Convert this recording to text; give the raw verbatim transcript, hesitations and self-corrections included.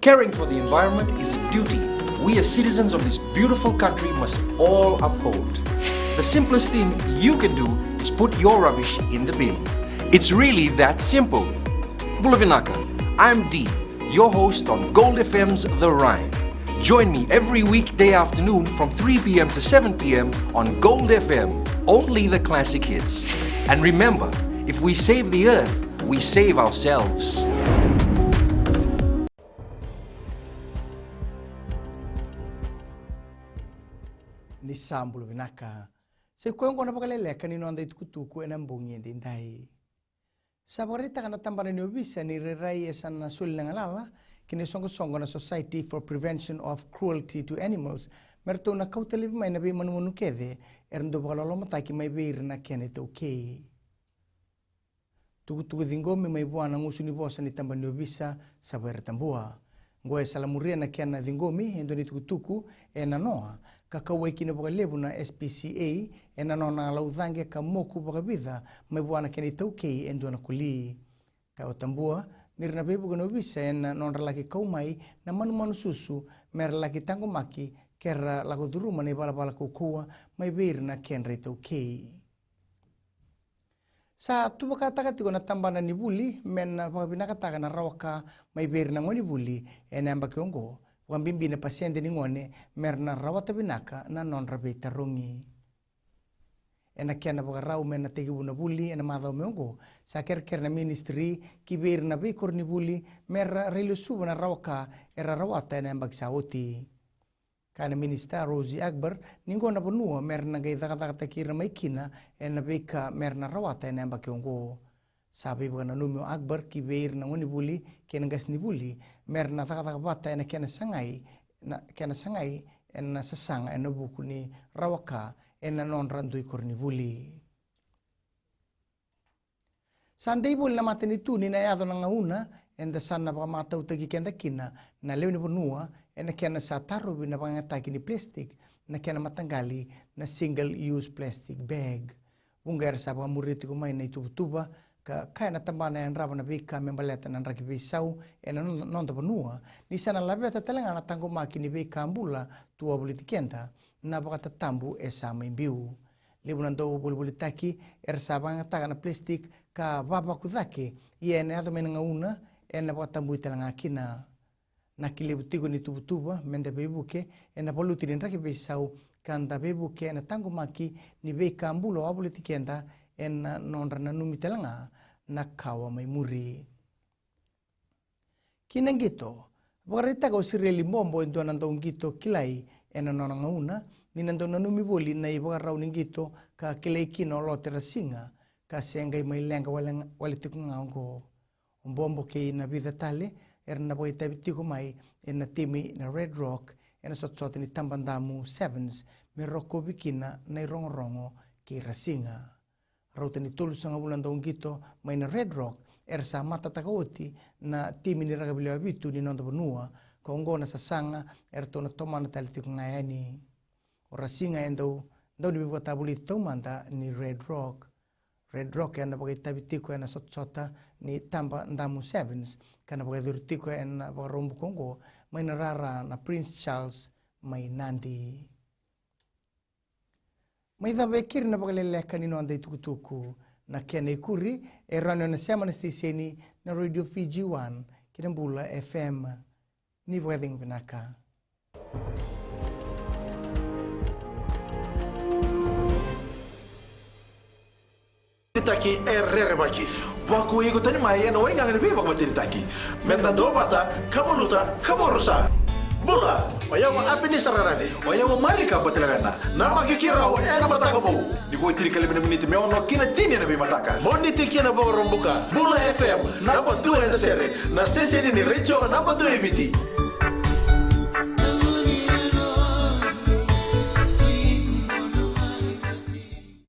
Caring for the environment is a duty we as citizens of this beautiful country must all uphold. The simplest thing you can do is put your rubbish in the bin. It's really that simple. Bula vinaka, I'm Dee, your host on Gold F M's The Rhyme. Join me every weekday afternoon from three p.m. to seven p.m. on Gold F M, only the classic hits. And remember, if we save the earth, we save ourselves. Ni sa bula vinaka. Sa i koya oqo na vakaleleka ni noda itukutuku ena bogi edaidai. Sa vakaraitaka na tabana ni ovisa ni rairai e sa na soli na galala ki na isoqosoqo na Society for Prevention of Cruelty to Animals me ratou na kauta laivi mai na veimanumanu kece era dau vakalolomataki mai vei ira na kena itaukei. Tukutuku ciqomi mai vua na gusu ni vosa ni tabana ni ovisa, Savairatabua. Oqo e salamuria na kena ciqomi e dua na itukutuku e nanoa ka kauwai kina vakalevu na S P C A ena nona laucaqe ka moku vakavica mai vua na kena itaukei e dua na koli. Kaya o Tabua ni ra na veivuke na ovisa ena nodra laki kau mai na manumanu susu me ra laki taqomaki ke ra lako curuma na ivalavala kaukauwa mai vei ira na kedra itaukei. Sa tuvakataka tiko na tabana ni vuli me na vakavinakataka na rawa ka mai vei ira na gonevuli ena yabaki oqo, vakabibi na pasede ni gone me ra na rawata vinaka na nodra veitarogi. Ena kena vakarau me na tekivu na vuli ena macawa mai oqo, sa kerekere na ministry ki vei ira na veikoronivuli me ra railesuva na rawa ka era rawata ena yabaki sa oti. Kaya na minisita Rosy Akbar ni oqo na vanua me ra na qai cakacakataki ira mai kina ena veika me ra na rawata ena yabaki oqo. Sa veivakananumi o Akbar ki vei ira na gonevuli kei na qasenivuli me ra na cakacaka vata ena kena sagai, na kena sagai ena sasaga ena vuku ni rawa ka ena nodra dui koronivuli. Sa dei voli na matanitu ni na yaco na gauna eda sa na vakamatautaki keda kina na lewe ni vanua ena kena sa tarovi na vakayagataki ni plastic na kena mataqali na single use plastic bag. Vuqa era sa vakamuria tiko mai na ituvatuva ka kaya na tabana e yadrava na veika me baleta na draki veisau ena no-, noda vanua ni sa na laveta tale ga na taqomaki ni veika bula tu wavoliti keda na vakatatabu e sa mai biu. Levu na dau volivolitaki era sa vakayagataka na plastic ka vavaku cake, ia ena yaco mai na gauna ena vakatabui tale ga kina. Na ki levu tiko ni tuvatuva me da veivuke ena valuti ni draki veisau ka da veivuke ena taqomaki ni veika bula wavoliti keda ena nodra nanumi tale ga na kawa mai muri. Ki na qito, vakaraitaka o Sireli Bobo e dua na dauqito kilai ena nona gauna ni na dau nanumi voli na ivakarau ni qito ka kilai kina o Lote Rasiga ka se qai mai leqa wale, wale tiko ga oqo. O Bobo kei na vica tale era na vakaitavi tiko mai ena timi na Red Rock ena sotasota ni Tabadamu Sevens me rokovi kina na irogorogo kei Rasiga. Rauta ni tolusagavulu na dauqito mai na Red Rock era sa matataka oti na timi ni rakavi lewe vitu ni noda vanua, ka oqo na sasaga eratou na tomana tale tiko ga yani. O Rasiga e dau, dau ni veivakatavulici taumada ni Red Rock. Red Rock ena vakaitavi tiko ena sotasota ni Tabadamu Sevens ka na vakayacori tiko ena Vakaraubuka oqo mai na rara na Prince Charles mai Nadi. Mai cava e keri na vakaleleka ni noda itukutuku. Na kena ikuri e rawa ni o na sema na siteseni na Radio Fiji One kei na Bula F M. Ni vakacegu vinaka. Taki e rerevaki. Vakuai iko tani mai ena waigaga ni veivakamatenitaki. Meda duavata, ka valuta, ka vakarusa. Bula, o yau o Apenisa Rarave. O yau o Marika Batilavena. Namaki keirau ena Mataka Vou. Ni vo e tinikalima na miniti me ono ki na tini ena veimataka. Moniti ki na Vakaraubuka. Bula F M, naba dua ena sere. Na siteseni ni retio naba dua e Viti.